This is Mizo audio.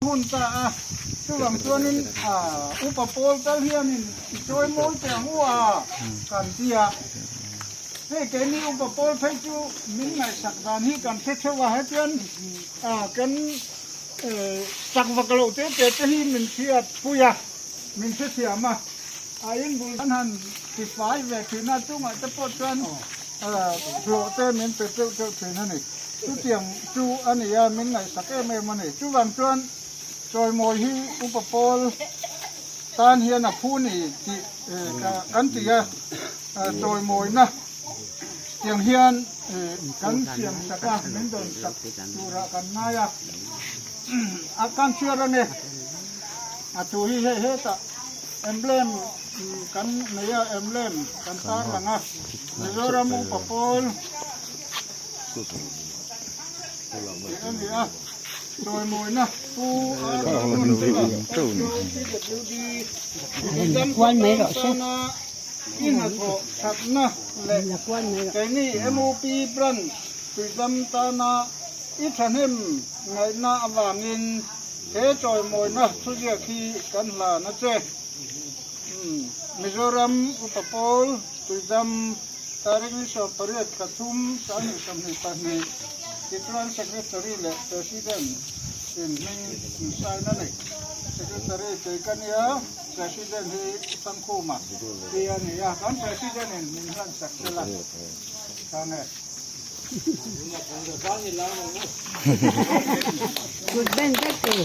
Hun ta a, chuvang chuanin upa pawl tal hianin i chawi mawi teh ang u a kan ti a. Hei keini upa pawl phei chu min ngaihsak dan hi kan hre theuh a, hetian kan chak vak loh te te te hi min hriat pui a, min hrethiam a, a inbul kan han tifai ve thin a, chungah te pawh chuan hlawh te min pe teuh teuh thin a ni. Chutiang chu a ni a, min ngaihsak em em a ni. Chuvang chuan chawimawi hi Upa Pawl tan hian a phu ni tih kan ti a, chawimawina tiang hian kan siam sak a, min dawn sak turah kan ngai a. A kan chhiar a ni. A thu hi hei hetah emblem kan nei a, emblem kan tarlang a, Mizoram Upa Pawl. Kual mai rawh se. Keini MOP branch Tuidam tana i thahnem ngaihna avangin he chawimawina thuziak hi kan hlan a che. Mizoram Upa Pawl Tuidam Tarik ni 18 thla thum 2022 tichuan Secretary leh President in hming in sign a ni. Secretary kei ka nia, President hi Thangkhuma ti a ni a, kan President in min hlan sak tel a, chhang e. Kut ben vek tur.